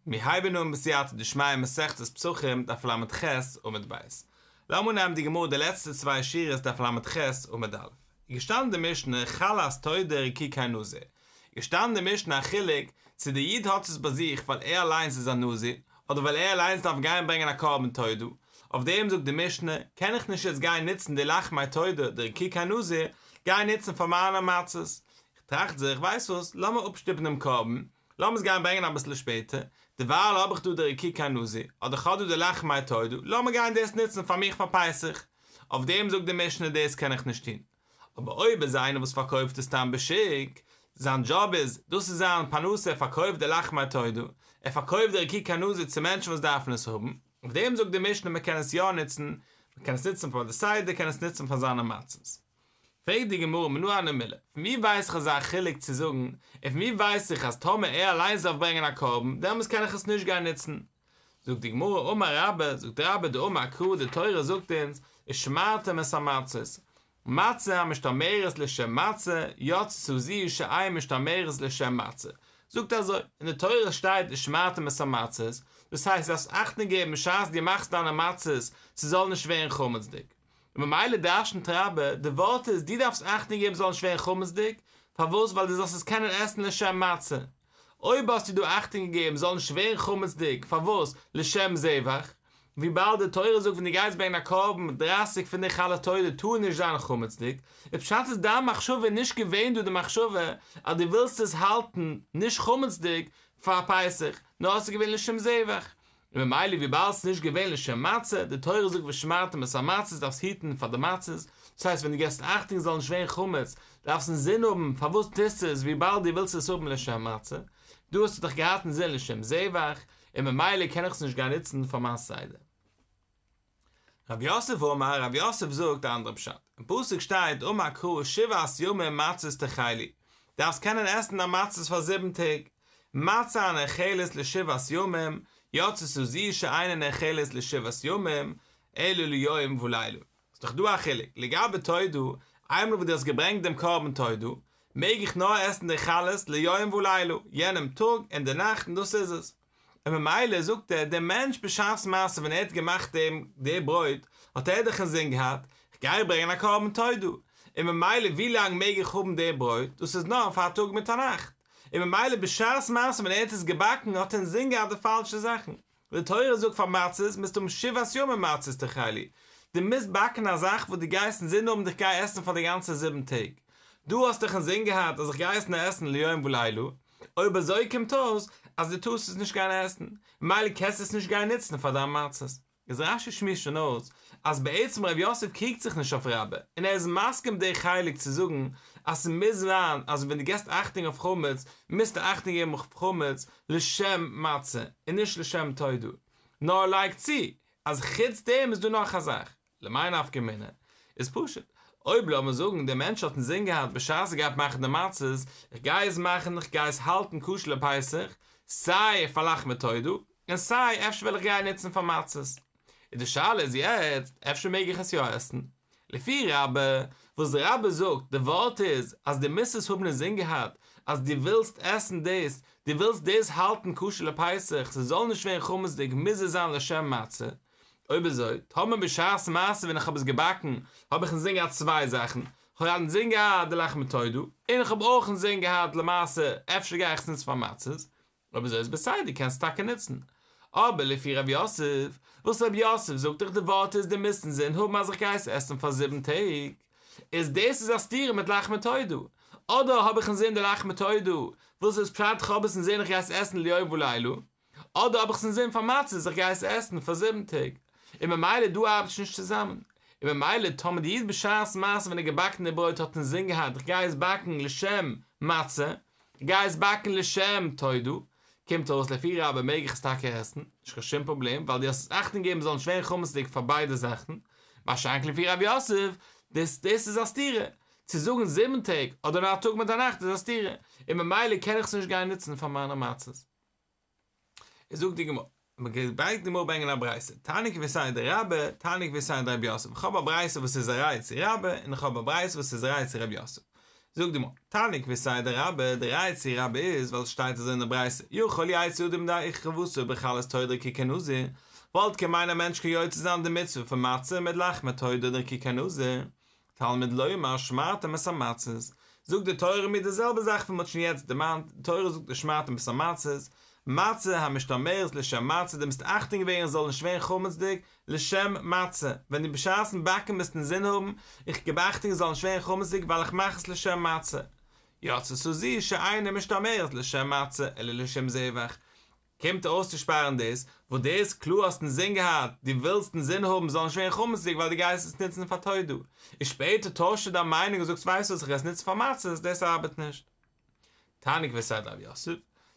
מיר הייבן אן בסייעתא דשמיא מסכת פסחים דף ל"ח עמוד ב'. לאמיר נעמען די גמרא די לעצטע צוויי שורות דף ל"ח עמוד א'. איז געשטאנען די משנה חלת תודה רקיקי נזיר. איז געשטאנען די משנה א חילוק צו די איד האט עס ביי זיך ווייל ער אליינס איז א נזיר אדער ווייל ער אליינס דארף גיין ברענגען א קרבן תודה. אויף דעם זאגט די משנה קען איך נישט יעצט גיין נוצן די לחמי תודה די רקיקי נזיר גיין נוצן פאר מיינע מצות. איך טראכט זיך ווייסט וואס לאמיר אפשטופן דעם קרבן לאמיר עס גיין ברענגען אביסל שפעטער, דערווייל האב איך דא די רקיקי נזיר, אדער כ'האב דא די לחמי תודה, לאמיר גיין דאס נוצן פאר מיך פאר פסח. אויף דעם זאגט די משנה דאס קען איך נישט טון. אבער אויב איז איינער וואס פארקויפט עס סתם בשוק, זיין דזשאב איז, דאס איז זיין פרנסה ער פארקויפט די לחמי תודה, ער פארקויפט די רקיקי נזיר צו מענטשן וואס דארפן עס האבן, אויף דעם זאגט די משנה מען קען עס יא נוצן, מען קען עס נוצן פאר די סדר, קען עס נוצן פאר זיינע מצות. פרעגט די גמרא מנא הני מילי, פון ווי ווייס איך אזא חילוק צו זאגן, און פון ווי ווייס איך אז טאמער ער אליינס דארף ברענגען א קרבן, דעמאלס קען איך עס נישט גיין נוצן? זאגט די גמרא, אמר רבה, זאגט רבה דאמר קרא, די תורה זאגט אונז, ושמרתם את המצות, מצה המשתמרת לשם מצה, יצתה זו שאין משתמרת לשם מצה. זאגט אזוי, אין די תורה שטייט ושמרתם את המצות, דאס הייסט דו דארפסט אכטונג געבן בשעת דו מאכסט דיינע מצות ס'זאל נישט ווערן חמצ'דיג. און ממילא דרשנ'ט רבה, די ווארט איז דו דארפסט אכטונג געבן ס'זאל נישט ווערן חמצ'דיג, פארוואס ווייל דו זאלסט עס קענען עסן לשם מצה, אויב האסטו דא אכטונג געגעבן ס'זאל נישט ווערן חמצ'דיג, פארוואס לשם זבח, וויבאלד די תורה זאגט ווען דו גייסט ברענגען א קרבן דרייסיג פון די חלות תודה טאר נישט זיין חמצ'דיג, איז פשט איז דיין מחשבה נישט געווען דא די מחשבה אז דו ווילסט עס האלטן נישט חמצ'דיג פאר פסח, נאר עס איז געווען לשם זבח, און ממילא וויבאלד ס'איז נישט געווען לשם מצה, די תורה זאגט ושמרתם את המצות דארפסט היטן פאר די מצות, דאס הייסט ווען דו געבסט אכטונג ס'זאל נישט ווערן חמץ, דארפסט אינזין האבן פארוואס טוסטו עס וויבאלד דו ווילסט עס האבן לשם מצה, דא האסטו דאך געהאט אינזין לשם זבח, און ממילא קען איך עס נישט גיין נוצן פאר מיין סדר. רב יוסף אמר, רב יוסף זאגט א אנדערע פשט, אין פסוק שטייט אמר קרא שבעת ימים מצות תאכלו, דארפסט קענען עסן דיין מצות פאר זיבן טעג, מצה הנאכלת לשבעת ימים, יצתה זו שאינה נאכלת לשבעת ימים, אלא ליום ולילה. איז דאך דא א חילוק, לגבי תודה, איינמאל וואס דו האסט געברענגט דעם קרבן תודה, מעג איך נאר עסן די חלות ליום ולילה, יענעם טאג און די נאכט און דאס איז עס. און ממילא זאגט ער, דער מענטש בשעת מעשה ווען ער האט געמאכט דעם די ברויט, האט ער דאך אינזין געהאט, כ'גיי ברענגען א קרבן תודה, און ממילא ווי לאנג מעג איך האבן די ברויט, דאס איז נאר פאר א טאג מיט א נאכט, און ממילא בשעת מעשה ווען ער האט עס געבאקן האט ער אינזין געהאט די פאלשע זאכן. די תורה זאגט פאר מצות מוזטו האבן שבעת ימים מצות תאכלו, דו מוזט באקן א זאך וואס דו גייסט אינזין האבן איך גיי עסן פאר די גאנצע זיבן טעג, דא האסט דאך אינזין געהאט אז איך גיי עס נאר עסן ליום ולילה, אויב אזוי קומט אויס אז דו טארסט עס נישט גיין עסן, ממילא קענסטו עס נישט גיין נוצן פאר דיין מצות. איז רש"י שמועסט שוין אויס אז בעצם ר' יוסף קריגט זיך נישט אויף רבה, און ער איז מסכים די חלק צו זאגן אז ס'מוז זיין אז ווען דו געסט אכטונג אויף חמץ מוזטו אכטונג געבן אויף חמץ לשם מצה און נישט לשם תודה, נאר ער לייגט צו אז חוץ דעם איז דא נאך א זאך, למאי נפקא מינה? איז פשוט, אויב לאמיר זאגן דער מענטש האט אינזין געהאט בשעת ער גייט מאכן די מצות, איך גיי עס מאכן, איך גיי עס האלטן כשר לפסח, סיי פאר לחמי תודה, און סיי אפשר וועל איך גיין נוצן פאר מצות. איז די שאלה איז יעצט, אפשר מעג איך עס יא עסן? לפי רבה, וואס רבה זאגט, די ווארט איז אז דו מוזט עס האבן אינזין געהאט אז דו ווילסט עסן דאס, דו ווילסט דאס האלטן כשר לפסח, ס'זאל נישט ווערן חמצ'דיג מוז עס זיין לשם מצה. אויב אזוי, טאמער בשעת מעשה ווען איך האב עס געבאקן, האב איך אינזין געהאט צוויי זאכן, כ'האב געהאט אינזין געהאט די לחמי תודה, און כ'האב אויך אינזין געהאט למעשה אפשר גיי איך עס נוצן פאר מצות, אויב אזוי איז בסדר קענסט טאקע נוצן. אבער לפי רב יוסף, וואס רב יוסף זאגט דאך די ווארט איז דו מוזט אינזין האבן אז איך גיי עס עסן פאר זיבן טעג, איז דאס איז א סתירה מיט לחמי תודה, אדער האב איך אינזין די לחמי תודה, וואס איז פשט כ'האב עס אינזין איך גיי עס עסן ליום ולילה, אדער האב איך עס אינזין פאר מצות איך גיי עס עסן פאר זיבן טעג, און ממילא דא ארבעט עס נישט צוזאמען, און ממילא טאמער די איד בשעת מעשה ווען ער האט געבאקן די ברויט האט אינזין געהאט איך גיי עס באקן לשם מצה, איך גיי עס באקן לשם תודה, קומט אויס לפי רבה מעג איך עס טאקע עסן, נישט קיין שום פראבלעם ווייל דו האסט עס אכטונג געגעבן ס'זאל נישט ווערן חמצ'דיג פאר ביידע זאכן, מה שאין כן לפי רב יוסף, דאס דאס איז א סתירה, צו זאגן זיבן טעג אדער נאר א טאג מיט א נאכט איז א סתירה, און ממילא קען איך עס נישט גיין נוצן פאר מיינע מצות. איז זאגט די גמרא, גייט די גמרא ברענגען א ברייתא, תניא כוותיה דרבה, תניא כוותיה דרב יוסף, איך האב א ברייתא וואס איז א ראיה צו רבה, און איך האב א ברייתא וואס איז א ראיה צו רב יוסף. זאגט די גמרא, תניא כוותיה דרבה, די ראיה צו רבה איז ווייל עס שטייט אזוי אין די ברייתא, יכול יצא אדם ידי חובתו בחלת תודה ורקיקי נזיר, וואלט געמיינט א מענטש קען יוצא זיין די מצוה פון מצה מיט לחמי תודה אדער רקיקי נזיר, תלמוד לומר ושמרתם את המצות, זאגט די תורה מיר די זעלבע זאך וואס מען האט שוין יעצט דערמאנט, די תורה זאגט ושמרתם את המצות, מצה המשתמרת לשם מצה, דו מוזט אכטונג געבן עס זאל נישט ווערן חמצ'דיג, לשם מצה, ווען דו בשעת'ן באקן מוזט אינזין האבן, איך געב אכטונג עס זאל נישט ווערן חמצ'דיג ווייל איך מאך עס לשם מצה. יצתה זו שאינה משתמרת לשם מצה אלא לשם זבח. קומט אויסצושפארן דאס, וואס דאס קלאר האסט אינזין געהאט, דו ווילסט אינזין האבן ס'זאל נישט ווערן חמצ'דיג ווייל דו גייסט עס נוצן פאר תודה, און שפעטער טוישסטו דיין מיינונג און זאגסט ווייסט וואס איך גיי עס נוצן פאר מצות, דאס ארבעט נישט. תניא כוותיה דרב יוסף,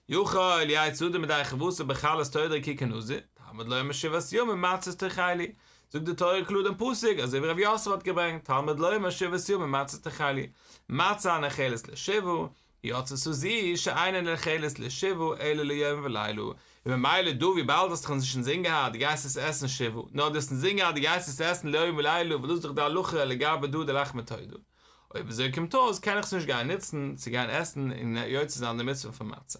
יכול יצא אדם ידי חובתו בחלת תודה ורקיקי נזיר, תלמוד לומר שבעת ימים מצות תאכלו, זאגט די תורה קלאר דעם פסוק אזוי ווי רב יוסף האט געברענגט, תלמוד לומר שבעת ימים מצות תאכלו, מצה הנאכלת לשבעה, יצתה זו שאינה נאכלת לשבעה אלא ליום ולילה, און ממילא דא וויבאלד האסט דאך נישט אינזין געהאט דו גייסט עס עסן שבעה, נאר דו האסט אינזין געהאט דו גייסט עס עסן ליום ולילה וואס דאס איז דאך די הלכה לגבי דא די לחמי תודה. אויב אזוי קומט אויס קען איך עס נישט גיין נוצן צו גיין עסן און יוצא זיין די מצוה פון מצה.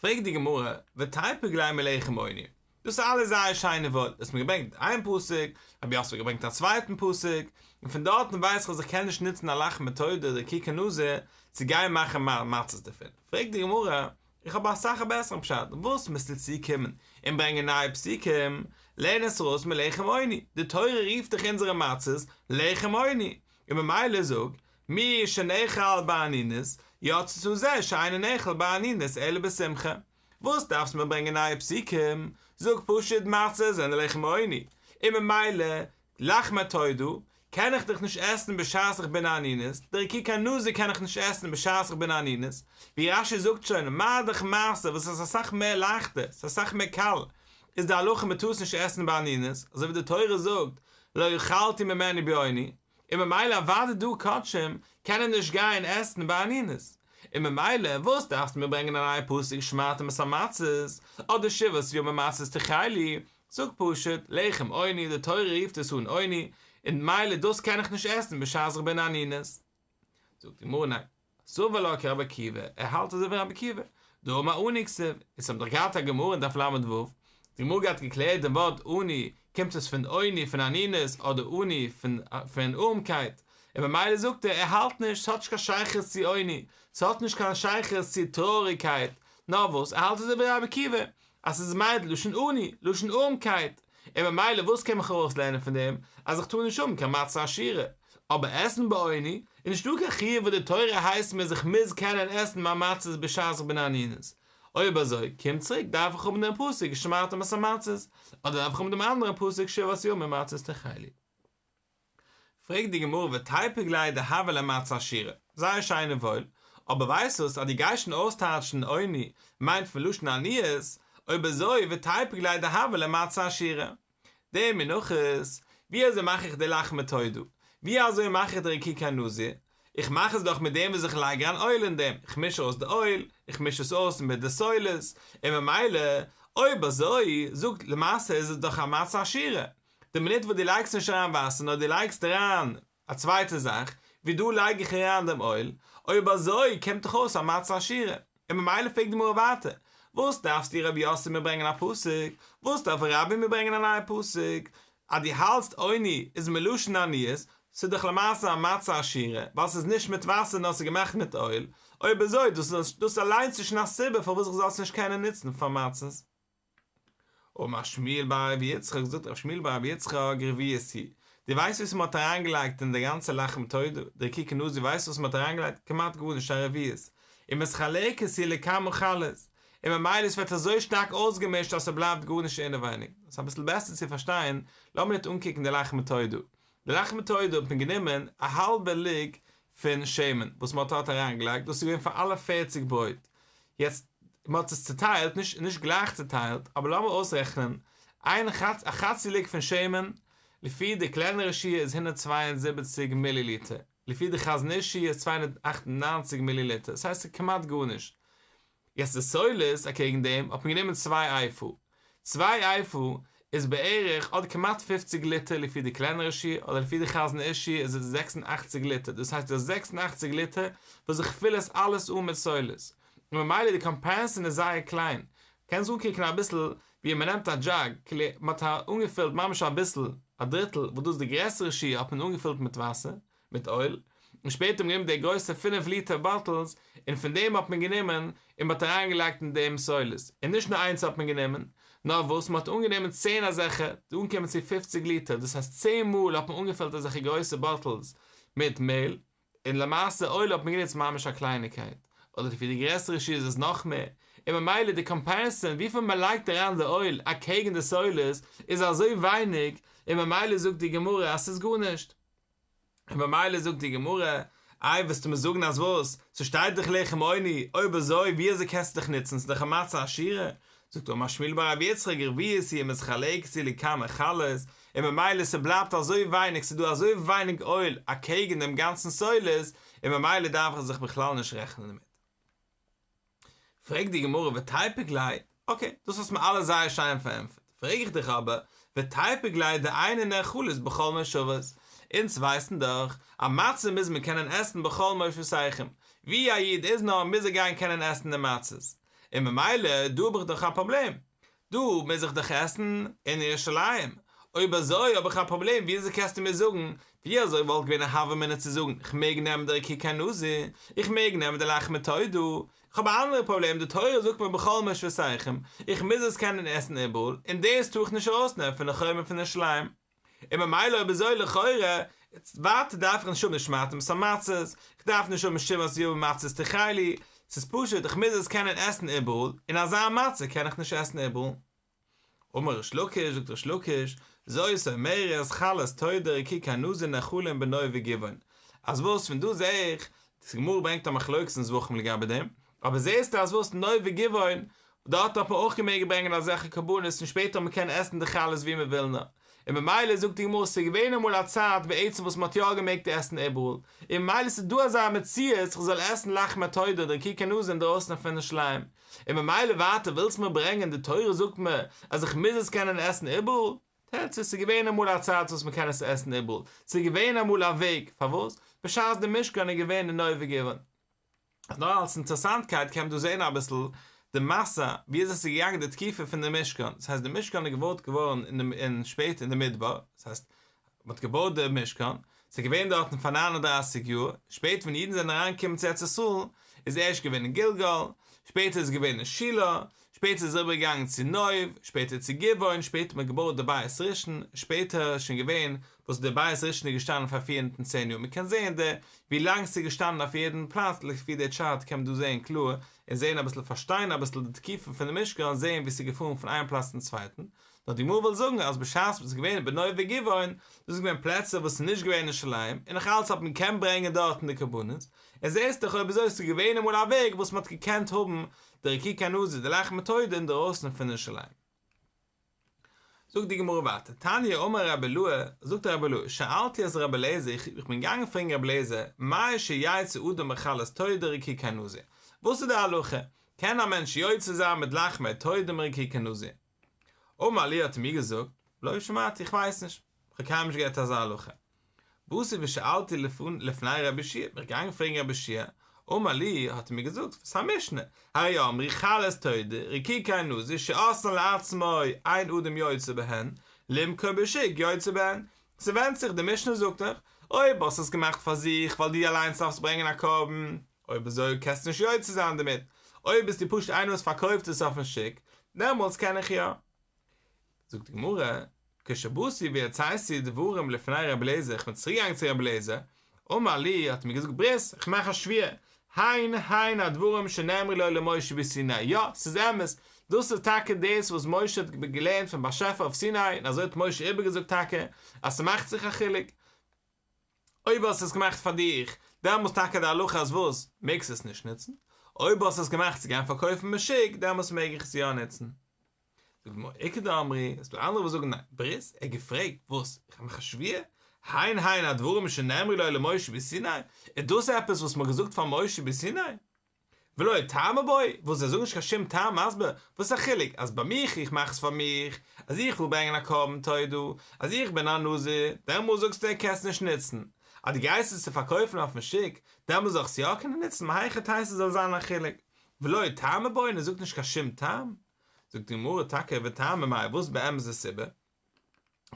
פרעגט די גמרא, ותיפוק ליה מלחם עוני, דאס איז אלעס זייער שיין און וואויל, דו האסט מיר געברענגט איין פסוק, רב יוסף האט געברענגט א צווייטן פסוק, און פון דארטן ווייס איך אז איך קען נישט נוצן א לחמי תודה רקיקי נזיר צו גיין מאכן מצות דערפון. פרעגט די גמרא, איך האב אסאך א בעסערן פשט, וואס מוזטו צוקומען און ברענגען נייע פסוקים, לערן עס ארויס מלחם עוני, די תורה רופט דאך אונזערע מצות לחם עוני, און ממילא זאג, מי שנאכל באנינות, יצתה זה שאינו נאכל באנינות אלא בשמחה. וואס דארפסטו מיר ברענגען נייע פסוקים, זאג פשוט מצות זענען לחם עוני, און ממילא לחמי תודה קען איך דאך נישט עסן בשעת איך בין אנינות, די רקיקי נזיר קען איך נישט עסן בשעת איך בין אנינות, ווי רש"י זאגט שוין, מה דאך מעשר וואס איז אסאך מער לייכטער, ס'איז אסאך מער קל, איז די הלכה מ'טאר עס נישט עסן באנינות, אזוי ווי די תורה זאגט לא אכלתי ממנו באוני, און ממילא אוודאי דא קדשים קען ער נישט גיין עסן באנינות, און ממילא וואס דארפסטו מיר ברענגען א נייע פסוק ושמרתם את המצות, אדער שבעת ימים מצות תאכלו, זאג פשוט, לחם עוני, די תורה רופט עס אן עוני, און ממילא דאס קען איך נישט עסן בשעת איך בין אנינות. זאגט די גמרא ניין, סבר לה כרבי עקיבא, ער האלט אזוי ווי רבי עקיבא, דאמר עני כתיב, אונז האבן דאך געהאט א גמרא אין דף ל"ו, די גמרא געהאט געקלערט דעם ווארט עני, קומט עס פון עוני פון אנינות אדער עני פון פון ארעמקייט, און ממילא זאגט ער, ער האלט נישט, ס'האט נישט קיין שייכות צו עוני, ס'האט נישט קיין שייכות צו טרויעריגקייט, נאר וואס, ער האלט אזוי ווי רבי עקיבא, אז ס'איז מיינט לשון עני, לשון ארעמקייט, און ממילא וואס קען מיך ארויסלערנען פון דעם, אז איך טאר נישט האבן קיין מצה עשירה, אבער עסן בעוני, איז נישטא קיין חיוב וואס די תורה הייסט מיר אז איך מוז קענען עסן מיין מצות בשעת איך בין אנינות, אויב אזוי, קומט צוריק דארף איך האבן דעם פסוק ושמרתם את המצות, אדער דארף איך האבן דעם אנדערן פסוק שבעת ימים מצות תאכלו. פרעגט די גמרא ותיפוק ליה דהוה ליה מצה עשירה, זייער שיין און וואויל, אבער ווייסט וואס אז דו גייסט שוין אויסטייטשן עוני מיינט פון לשון עניות, אויב אזוי ותיפוק ליה דהוה ליה מצה עשירה. די מנחות, ווי אזוי מאך איך די לחמי תודה? ווי אזוי מאך איך די רקיקי נזיר? איך מאך עס דאך מיט דעם וואס איך לייג אריין אויל אין דעם, איך מיש אויס די אויל, איך מיש עס אויס מיט די סולת, און ממילא אויב אזוי זאגט למעשה איז עס דאך א מצה עשירה, די מינוט וואס דו לייגסט נישט אריין וואסער נאר דו לייגסט אריין א צווייטע זאך, ווי דא לייג איך אריין דעם אויל, אויב אזוי קומט דאך אויס א מצה עשירה, און ממילא פרעגט די גמרא ווייטער, וואס דארפסטו רב יוסף מיר ברענגען א פסוק, וואס דארף רבה מיר ברענגען א נייע פסוק, אז דו האלטסט עוני איז מלשון עניות, ס'איז דאך למעשה א מצה עשירה, ווייל ס'איז נישט מיט וואסער נאר ס'איז געמאכט מיט אויל, אויב אזוי דאס דאס אליינס איז שוין א סיבה פארוואס איך זאל עס נישט קענען נוצן פאר מצות. אמר שמואל בר רבי יצחק, זאגט רב שמואל בר רבי יצחק, רביעית היא, דו ווייסט וואס מען האט אריינגעלייגט אין די גאנצע לחם תודה, די רקיקי נזיר, ווייסט וואס מען האט אריינגעלייגט? כמעט גארנישט, א רביעית, ומתחלקת היא לכמה חלות, און ממילא עס ווערט אזוי שטארק אויסגעמישט אז ס'בלייבט גארנישט אינעווייניג. דאס איז אביסל בעסער צו פארשטיין, לאמיר נישט אנקוקן די לחם תודה. די לחם תודה האט מען גענומען א האלבע לוג פון שמן וואס מען האט דארט אריינגעלייגט, דאס איז געווען פאר אלע פערציג ברויט, יעצט מען האט עס צוטיילט, נישט נישט גלייך צוטיילט, אבער לאמיר אויסרעכענען, איין חצ א חצי לוג פון שמן, לפי די קלענערע שיעור איז 172 מיליליטער, לפי די חזון איש שיעור איז 298 מיליליטער, דאס הייסט ס'איז כמעט גארנישט. יעצט די סולת אקעגן דעם האט מען גענומען צוויי איפה, צוויי איפה איז בערך אדער כמעט פופציג ליטער לפי די קלענערע שיעור אדער לפי די חזון איש שיעור איז עס 86 ליטער דאס הייסט דאס 86 ליטער וואס איך פיל עס אלעס אן מיט סולת און ממילא די קאמפעריסאן איז זייער קליין קענסט אנקוקן אביסל ווי מען נעמט א דזשאג מען האט אנגעפילט ממש אביסל א דריטל וואס דאס איז די גרעסערע שיעור האט מען אנגעפילט מיט וואסער מיט אויל, און שפעטער האט מען גענומען די גרויסע פינף ליטער באטלס, און פון דעם האט מען גענומען און מען האט אריינגעלייגט אין דעם סולת, און נישט נאר איינס האט מען גענומען, נאר וואס מען האט אנגענומען צען אזעלכע, אנגעקומען צו פופציג ליטער, דאס הייסט צען מאל האט מען אנגעפילט אזעלכע גרויסע באטלס מיט מעהל, און למעשה אויל האט מען גענוצט ממש א קלייניקייט, אדער לפי די גרעסערע שיעור איז עס נאך מער, און ממילא די קאמפעריסאן וויפיל מען לייגט אריין די אויל אקעגן די סולת איז אזוי ווייניג, און ממילא זאגט די גמרא אז ס'איז גארנישט. און ממילא זאגט די גמרא, איי וועסטו מיר זאגן אז וואס? ס'שטייט דאך לחם עוני, אויב אזוי ווי אזוי קענסטו דיך נוצן, ס'איז דאך א מצה עשירה, זאגט אמר שמואל בר רב יצחק רביעית היא ומתחלקת היא לכמה חלות, און ממילא ס'בלייבט אזוי ווייניג, ס'איז דא אזוי ווייניג אויל אקעגן דעם גאנצן סולת, און ממילא דארף איך זיך בכלל נישט רעכענען דערמיט. פרעגט די גמרא ותיפוק ליה, אקעי, דאס האסט מיר אלעס זייער שיין פארענטפערט, פרעג איך דיך אבער, ותיפוק ליה דאינן נאכלות בכל מושבות, אונז ווייסן דאך א מצה מוז מען קענען עסן בכל מושבותיכם, ווי א איד איז נאר מוז ער גיין קענען עסן די מצות, און ממילא דא האב איך דאך א פראבלעם, דא מוז איך דאך עסן אין ירושלים, אויב אזוי האב איך א פראבלעם, ווי אזוי קענסטו מיר זאגן, ווי אזוי וואלט געווען א הוה אמינא צו זאגן איך מעג נעמען די רקיקי נזיר, איך מעג נעמען די לחמי תודה, איך האב א אנדערע פראבלעם, די תורה זאגט מיר בכל מושבותיכם, איך מוז עס קענען עסן איבעראל, און דאס טאר איך נישט ארויסנעמען פון די חומה פון ירושלים. און ממילא אויב אזוי לכאורה, ווייטער דארף איך נישט האבן ושמרתם את המצות, איך דארף נישט האבן שבעת ימים מצות תאכלו, ס'איז פשוט איך מוז עס קענען עסן איבעראל, און אזא מצה קען איך נישט עסן איבעראל. אמר ריש לקיש, זאגט ריש לקיש, זאת אומרת חלות תודה רקיקי נזיר נאכלין בנוב וגבעון, אז וואס פון דא זעה איך, די גמרא ברענגט א מחלוקת אין זבחים לגבי דעם, אבער זעסטו אז וואס נוב וגבעון, דארט האט מען אויך געמעגט ברענגען אזעלכע קרבנות און שפעטער האט מען קענען עסן די חלות ווי מען וויל נאר, און ממילא זאגט די גמרא ס'איז געווען אמאל א צייט בעצם וואס מען האט יא געמעגט עסן איבעראל, און ממילא ס'איז דא אזא מציאות איך זאל עסן לחמי תודה אדער רקיקי נזיר אינדרויסן פון ירושלים, און ממילא ווייטער ווילסט מיר ברענגען די תורה זאגט מיר אז איך מוז עס קענען עסן איבעראל, תירוץ איז ס'איז געווען אמאל א צייט וואס מען קען עס עסן איבעראל, ס'איז געווען אמאל א וועג, פארוואס? בשעת די משכן איז געווען אין נוב וגבעון. נאר אלס אינטערעסאנטקייט קען מען דא זען אביסל די מסע ווי אזוי עס איז געגאנגען די תקופה פון די משכן, דאס הייסט די משכן איז געבויט געווארן אין די אין שפעטער אין די מדבר, דאס הייסט מען האט געבויט די משכן, ס'איז געווען דארטן פאר ניין און דרייסיג יאר, שפעטער ווען אידן זענען אריינגעקומען צו ארץ ישראל איז ערשט געווען אין גלגל, שפעטער איז געווען אין שילה, שפעטער איז אריבערגעגאנגען צו נוב, שפעטער צו גבעון, שפעטער האט מען געבויט די בית ראשון, שפעטער איז שוין געווען וואס די בית ראשון איז געשטאנען פאר 410 יאר, מען קען זעהן די ווי לאנג ס'איז געשטאנען אויף יעדן פלאץ לפי די טשארט קען מען דא זעהן קלאר און זעהן אביסל פארשטיין אביסל די תקופה פון די משכן און זעהן ווי ס'איז געפארן פון איין פלאץ צום צווייטן, נאר די גמרא וויל זאגן אז בשעת וואס ס'איז געווען בנוב וגבעון, דאס איז געווען פלעצער וואס איז נישט געווען אין ירושלים, און נאך אלץ האט מען געקענט ברענגען דארטן די קרבנות, און זעהסט דאך אויב אזוי ס'איז געווען אמאל א וועג וואס מ'האט געקענט האבן די רקיקי נזיר די לחמי תודה אינדערויסן פון ירושלים. זאגט די גמרא ווייטער, תניא אמר רבי אילעא, זאגט רבי אילעא, שאלתי את רבי אליעזר, איך בין געגאנגען פרעגן רבי אליעזר, מהו שיצא אדם בחלות תודה ורקיקי נזיר, וואס איז די הלכה, קען א מענטש יוצא זיין מיט לחמי תודה און רקיקי נזיר? אמר לי האט ער מיר געזאגט, לא שמעתי, איך ווייס נישט, איך האב קיינמאל נישט געהערט אזא הלכה. באתי ושאלתי לפני רבי יהושע, בין איך געגאנגען פרעגן רבי יהושע, אמר לי, האט ער מיר געזאגט, ס'איז א משנה, הרי אמרו חלות תודה, רקיקי נזיר שעשאן לעצמו, אין אדם יוצא בהן, למכור בשוק יוצא בהן. ס'ווענדט זיך, די משנה זאגט דאך, אויב האסט עס געמאכט פאר זיך ווייל דו אליינס דארפסט ברענגען א קרבן, אויב אזוי קענסטו נישט יוצא זיין דערמיט, אויב ביסטו פשוט איינער וואס פארקויפט עס אויפן שוק, דעמאלטס קען איך יא. זאגט די גמרא, כשבאתי והרציתי דברים לפני רבי אליעזר, איך בין צוריק געגאנגען צו רבי אליעזר, אמר לי, האט ער מיר געזאגט ברית, איך מאך א שבועה, הן הן הדברים שנאמרו לו למשה בסיני, יא, ס'איז אמת, דאס איז טאקע דאס וואס משה האט געלערנט פון באשעפער אויף סיני, און אזוי האט משה איבערגעזאגט טאקע, אז ס'מאכט זיך א חילוק. אויב האסט עס געמאכט פאר דיך, דעמאלס טאקע די הלכה אז וואס? מעגסט עס נישט נוצן. אויב האסט עס געמאכט צו גיין פארקויפן בשוק, דעמאלס מעג איך עס יא נוצן. זאגט די גמרא, איכא דאמרי, עס איז דא אנדערע וואס זאגן ניין, ברית, ער האט געפרעגט, וואס? איך מאך א שבועה? הן הן הדברים שנאמרו לו למשה בסיני, איז דאס עפעס וואס מען האט געזאגט פאר משה בסיני? ולא טעמא בעי, וואס זיי זאגן נישט קיין שום טעם מסביר, וואס איז א חילוק אז ביי מיך איך מאך עס פאר מיך, אז איך וויל ברענגען א קרבן תודה, אז איך בין א נזיר, דעמאלס זאגסטו ער קען עס נישט נוצן, אז דו גייסט עס צו פארקויפן אויפן שוק, דעמאלס זאל איך עס יא קענען נוצן, מהיכי תיתי זאל זיין א חילוק? ולא טעמא בעי און ער זאגט נישט קיין שום טעם? זאגט די גמרא טאקע וטעמא מאי וואס באמת די סיבה?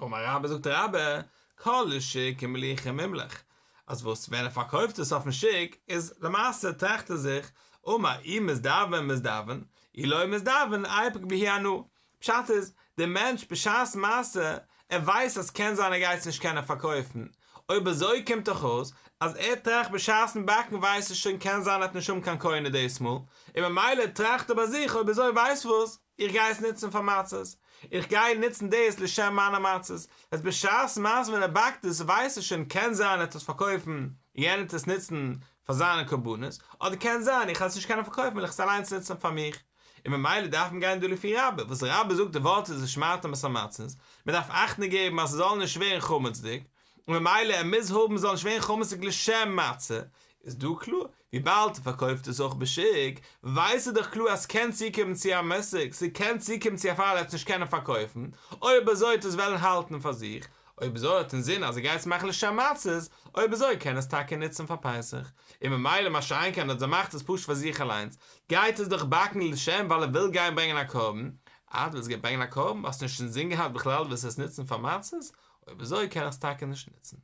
אמר רבה זאגט רבה, כל לשוק מלוחי מימלח, אז וואס ווען ער פארקויפט עס אויפן שוק איז למעשה טראכט ער זיך, אמר אי מזדבן מזדבן, אי לא מזדבן איפוק בהו אנא, פשט איז, דער מענטש בשעת מעשה, ער ווייסט אז קען זיין ער גייט עס נישט קענען פארקויפן, אויב אזוי קומט דאך אויס אז ער טראכט בשעת'ן באקן ווייסט ער שוין קען זיין ער וועט נישט האבן קיין קונה דאס מאל, און ממילא טראכט ער ביי זיך אויב אזוי ווייסט וואס, איך גיי עס נוצן פאר מצות, איך גיי נוצן דאס לשם מיינע מצות, אז בשעת מעשה ווען ער באקט עס ווייסט ער שוין קען זיין ער וועט עס פארקויפן און יענער וועט עס נוצן פאר זיינע קרבנות, אדער קען זיין איך וועל עס נישט קענען פארקויפן וועל איך עס אליינס נוצן פאר מיך. און ממילא דארף מען גיין דא לפי רבה, וואס רבה זאגט די ווארט איז ושמרתם את המצות, מען דארף אכטונג געבן אז ס'זאל נישט ווערן חמצ'דיג, און ממילא ער מוז האבן ס'זאל נישט ווערן חמצ'דיג לשם מצה, איז דא קלאר, וויבאלד ער פארקויפט עס אויך בשוק, ווייסט ער דאך קלאר אז ס'קען צוקומען צו א מושג, ס'קען צוקומען צו א פאל ער וועט עס נישט קענען פארקויפן, אויב אזוי וועט ער עס וועלן האלטן פאר זיך, אויב אזוי האט אינזין אז ער גייט עס מאכן לשם מצות, אויב אזוי קען ער עס טאקע נוצן פאר פסח, און ממילא מה שאין כן אז ער מאכט עס פשוט פאר זיך אליינס, גייט עס דאך באקן לשם ווייל ער וויל גיין ברענגען א קרבן, אה דו ווילסט גיין ברענגען א קרבן, האסט נישט אינזין געהאט בכלל דו ווילסט עס נוצן פאר מצות, אויב אזוי קען ער עס טאקע נישט נוצן.